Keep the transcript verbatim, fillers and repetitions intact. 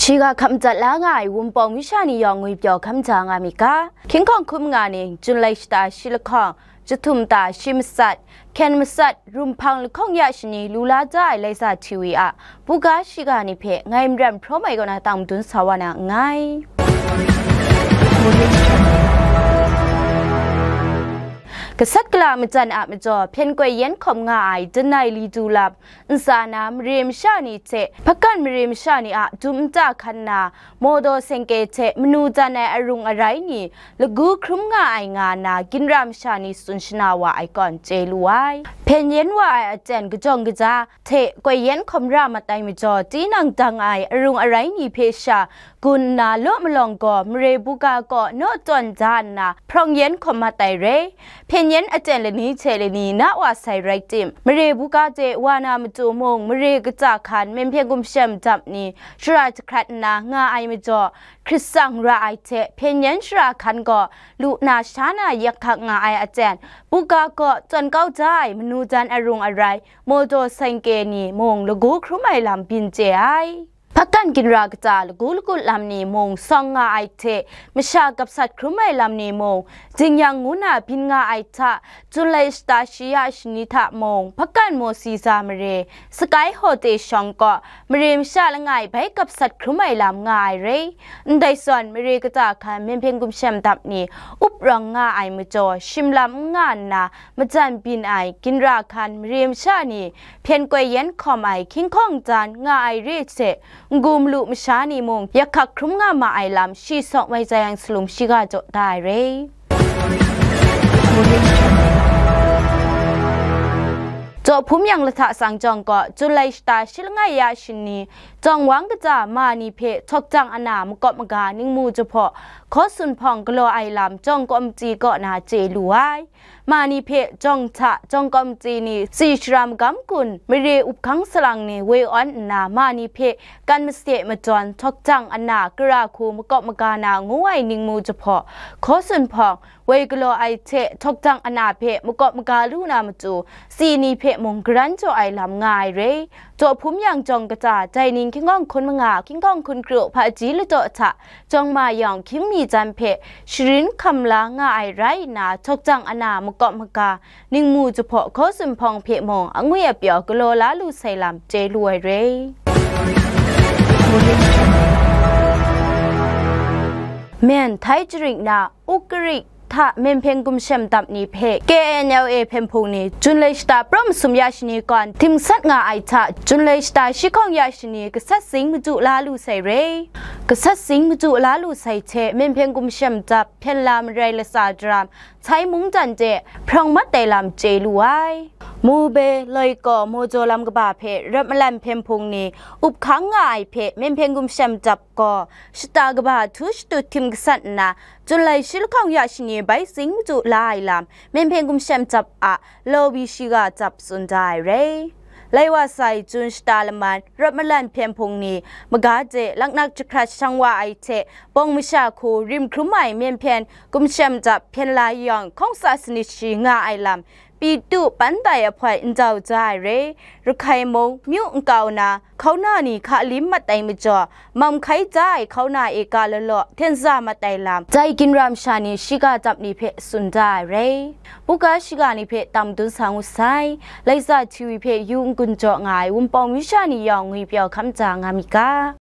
Shiga hkam jat la nga ai Wunpawng masha ni yawng ngwipyaw hkam ja nga mi ga, hkying hkawng hkun manga ning, Junlai shata shi lahkawng, Jahtum ta shi matsat, hkyen matsat, Rumhpang lahkawng ya shani lu la ja ai Laisa T V a buga shiga ni hpe ngai Maram Hpraw Mai kaw na tang madun sa wa na nngai. Gasat gala majan a majaw hpyen koi yen hkawm nga ai Danai Li Du Lam ntsa na mare masha ni hte hpakan mare masha ni a dum nta hkan na, mawdaw sengke hte manu jan ai arung arai ni lagu hkrum nga ai nga na ginra masha ni tsun shana wa ai kawn chye lu ai. Hpyen yen wa ai aten kajawng kaja hte koi yen hkawm ra mat ai majaw, tinang dang ai arung arai ni hpe sha gun nna law malawng gaw mare buga kaw naw tawn da nna, hprawng yen hkawm mat ai re. Hpyen yen aten lani hte lani na wa sai rai tim, mare buga de wa na matu mung, mare kaja hkan Myen Hpyen Gumshem Dap ni shara jahkrat nna nga ai majaw, hkrit tsang ra ai hte hpyen yen shara hkan gaw lu na sha na yak hkak nga ai aten, buga kaw tawn kau da ai manu jan arung arai, mawdaw sengke ni mung lagu hkrum ai lam byin chye ai. Hpakan ginra kata lagu lagut lam ni mung sawng nga ai hte, masha gapsat hkrum ai lam ni mung, Jingyang ngu na byin nga ai hta, Junlai shata shi ya shani hta mung, hpakan Mawsi za mare, Sakai Hawte shawng kaw, mare masha langai bai gapsat hkrum ai lam nga ai re. Ndai zawn, mare kata hkan Myen Hpyen Gumshem Dap ni up rawng nga ai majaw, shim lam n nga nna, majan byin ai ginra hkan mare masha ni hpyen koi yen hkawm ai hkying hkawng jan nga ai re hte, n-gu malu masha ni mung yak hkak hkrum nga ma ai lam shi Sawk Mai Zayang Salum shiga jaw da ai re. Jaw Hpum Yang lahta sang jawng kaw, Junlai shata shi langai ya shani, Jawng Wang kaja ma ni hpe Htawk Jang Ana makawp maga ningmu jahpaw, Hkaw Sun Hpawng galaw ai lam Jawng Kawmti kaw na chye lu ai. Ma ni hpe jawng hta jawng kawmti ni tsi shara magam gun, mare up hkang salang ni woi awn nna, ma ni hpe kan mase madawn, Htawk Jang Ana kara hku makawp maga na ngu ai ningmu jahpaw, Hkaw Sun Hpawng, woi galaw ai hte Htawk Jang Ana hpe makawp maga lu na matu, tsi ni hpe mung garan jaw ai lam nga ai re. Jaw Hpum Yang jawng kata, dai ning hkying hkawng hkun manga, hkying hkawng hkun kru hpaji ladaw hta, jawng ma yawng hkying mi jan hpe sharin hkam la nga ai rai nna, Htawk Jang Ana makawp maga, ningmu jahpaw Hkaw Sun Hpawng hpe mung angwi apyaw galaw la lu sai lam chye lu ai re. Myen, Thai jaring na Ukkarik hta Myen Hpyen Gumshem Dap ni hpe K N L A hpyen hpung ni Junlai shata pra masum ya shani kawn htim sat nga ai hta, Junlai shata shi hkawng ya shani gasat zing madu la lu sai re. Gasat zing madu la lu sai hte Myen Hpyen Gumshem Dap hpyen la marai latsa daram Chai mungdan de hprawng mat ai lam chye lu ai. Mube, Loikaw, Mawjaw lam kaba hpe Rawt Malan hpyen hpung ni up hkang nga ai hpe Myen Hpyen Gumshem Dap gaw shata kaba htu shatut htim gasat nna, Junlai shi lahkawng ya shani bai zing madu la ai lam Myen Hpyen Gumshem Dap a Lawbi shiga dap tsun da ai re. Lai wa sai, Jun shata laman, Rawt Malan hpyen hpung ni maga de laknak jahkrat shang wa ai hte, bawng masha hku rim hkrum ai Myen Hpyen Gumshem Dap hpyen la yawng hkawng tsa sanit shi nga ai lam, Pitu Pandai ahpoi ndau ja ai re. Rakhai mung, myu nkau na, hkauna ni hka lim mat ai majaw, mam hkai ja ai hkauna eka lalaw hten za mat ai lam, dai ginra masha ni shiga dap ni hpe tsun da ai re. Buga shiga ni hpe tam dun sa ngu sai. Laisa T V hpe yu n-gun jaw nga ai Wunpawng masha ni yawng ngwipyaw hkam ja nga mi ga.